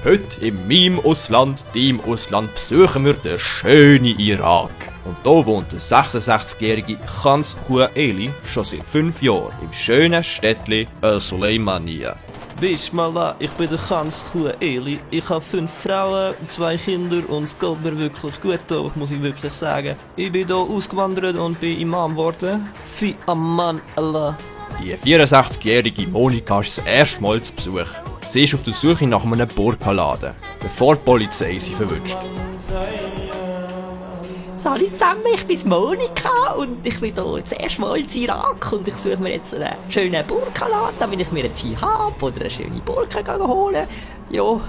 Heute in meinem Ausland, deinem Ausland, besuchen wir den schönen Irak. Und da wohnt der 66-jährige Khans Khuaeli schon seit 5 Jahren im schönen Städtli Al-Suleimaniya. Bismillah, ich bin der Khans Khuaeli. Ich habe 5 Frauen, 2 Kinder und es geht mir wirklich gut hier, muss ich wirklich sagen. Ich bin hier ausgewandert und bin Imam geworden. Fi Amman Allah. Die 64-jährige Monika ist das erste Mal zu Besuch. Sie ist auf der Suche nach einem Burka-Laden, bevor die Polizei sie verwünscht. Hallo zusammen, ich bin Monika und ich bin hier das erste Mal in Irak und ich suche mir jetzt einen schönen Burka-Laden, damit ich mir einen Hijab oder eine schöne Burka holen. Ja,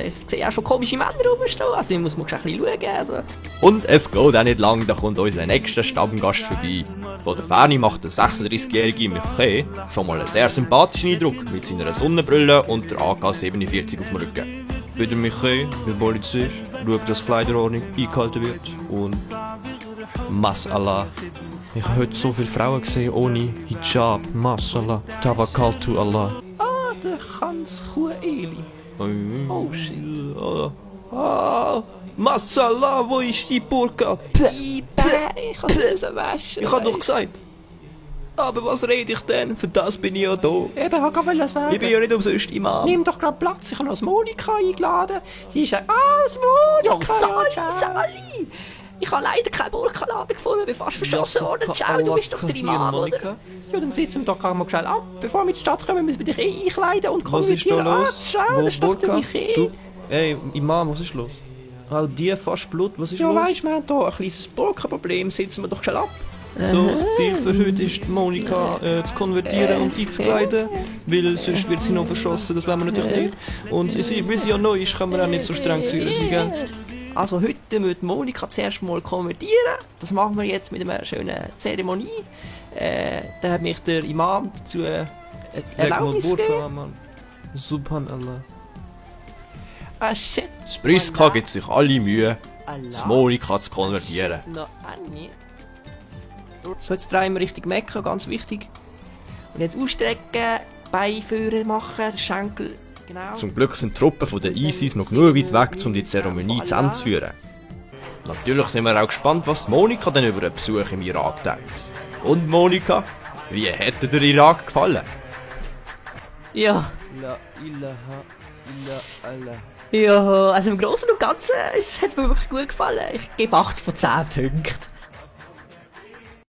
ich sehe auch schon komische Männer rumstehen, also ich muss mal ein bisschen schauen. Also. Und es geht auch nicht lang, da kommt unser nächster Stammgast vorbei. Von der Ferne macht der 36-jährige Michael schon mal einen sehr sympathischen Eindruck mit seiner Sonnenbrille und der AK-47 auf dem Rücken. Ich bin der Michael, der Polizist, schaut, dass Kleiderordnung eingehalten wird und Mas'Allah. Ich habe heute so viele Frauen gesehen ohne Hijab, Mas'Allah, Tawakkaltu Allah. Ah, der Khans Khuaeli. Oh shit. Mashallah, wo ist die Burka? Ich kann es waschen. Ich hab doch gesagt. Aber was rede ich denn? Für das bin ich ja da. Eben, ich wollte sagen. Ich bin ja nicht umsonst Imam. Nimm doch gerade Platz, ich habe noch Monika eingeladen. Sie ist das Monika! Ja, Sali! Ich habe leider keinen Burka-Laden gefunden, bin fast verschossen worden. Ciao, du bist doch der Imam, oder? Ja, dann sitzen wir doch gerade mal schnell ab. Bevor wir in die Stadt kommen, müssen wir dich einkleiden und konvertieren. Was ist da los? Schau, das ist doch der Michael. Ey, Imam, was ist los? All die fast Blut, was ist los? Ja, weisst, wir haben hier ein kleines Burka-Problem, sitzen wir doch schnell ab. So, das Ziel für heute ist, Monika zu konvertieren und einzukleiden, weil sonst wird sie noch verschossen, das wollen wir natürlich nicht. Und weil sie ja neu ist, kann man auch nicht so streng zu ihr sein, gell? Also heute wird Monika zuerst mal konvertieren. Das machen wir jetzt mit einer schönen Zeremonie. Da hat mich der Imam dazu Erlaubnis gegeben. Subhanallah. Ah shit. Das Priska gibt sich alle Mühe, das Monika zu konvertieren. So, jetzt drehen wir Richtung Mekka, ganz wichtig. Und jetzt ausstrecken, Beinführer machen, den Schenkel, genau. Zum Glück sind die Truppen von der ISIS noch genug weit weg, um die Zeremonie zu Ende zu führen. Natürlich sind wir auch gespannt, was Monika denn über einen Besuch im Irak denkt. Und Monika, wie hat dir der Irak gefallen? Ja. La ilaha illa Allah. Ja, also im Großen und Ganzen hat es mir wirklich gut gefallen. Ich gebe 8 von 10 Punkten.